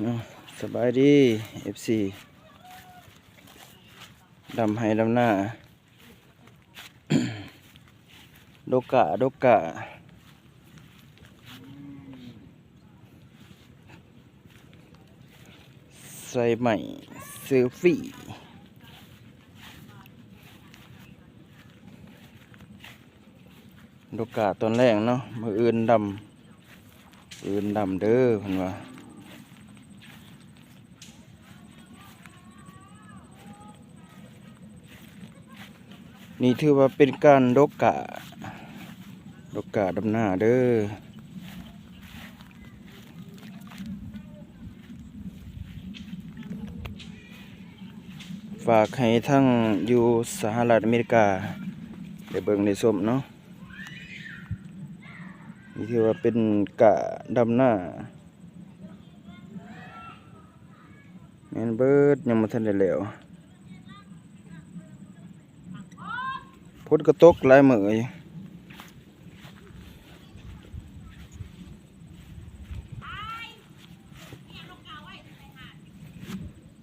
ເນາະ ສະບາຍດີ ເອັຟຊີ ດຳໄຮ່ດຳນາ ດົກກ້າ ດົກກ້າ ໃສ່ໄມ້ເຊລຟີ ດົກກ້າຕອນແລງເນາະ ມື້ອື່ນດຳ ມື້ອື່ນດຳເດີ ເພິ່ນວ່າ. ນີ້ຖືວ່າເປັນການດົກກ້າ ດົກກ້າດຳນາເດີ. ຝາກໃຫ້ທັງຢູ່ສະຫະລັດອາເມລິກາໄດ້ເບິ່ງໄດ້ຊົມເນາະ. ນີ້ຖືວ່າເປັນກ້າດຳນາ ແມ່ນເບິດ ຍັງບໍ່ທັນໄດ້ແລ້ວ. ຝົນກໍຕົກຫຼາຍມື້ຢູ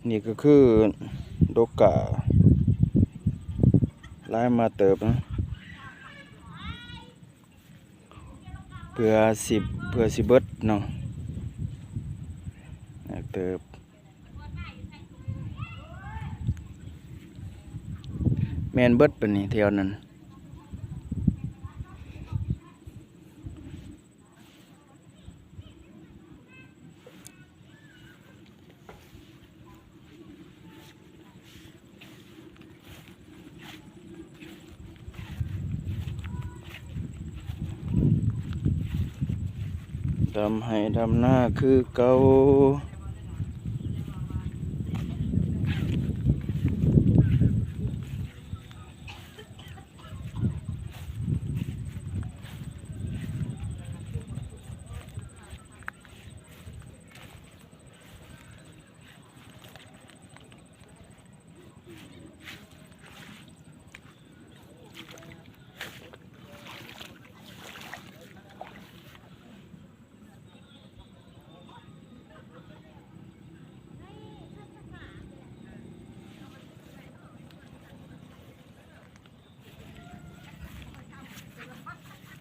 ່. ນີ້ກໍຄືດົກກ້າຫຼາຍມາເຕີບນະ ເພື່ອຊິ ເພື່ອຊິເບິດເນາະ ຫຼາຍເຕີບ. ແມ່ນເບິດປານນີ້ແຖວນັ້ນ. ດຳໄຮ່ດຳນາຄືເກົ່າ.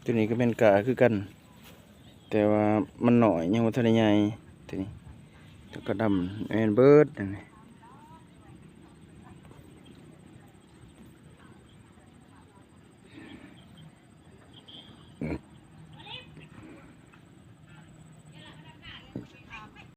ຕົວນີ້ກໍແມ່ນກ້າຄືກັນ ແຕ່ວ່າມັນນ້ອຍ ຍັງບໍ່ທັນໄດ້ໃຫຍ່. ຕົວນີ້ ຕົວກະດຳ ແມ່ນເບິດ ອັນນີ້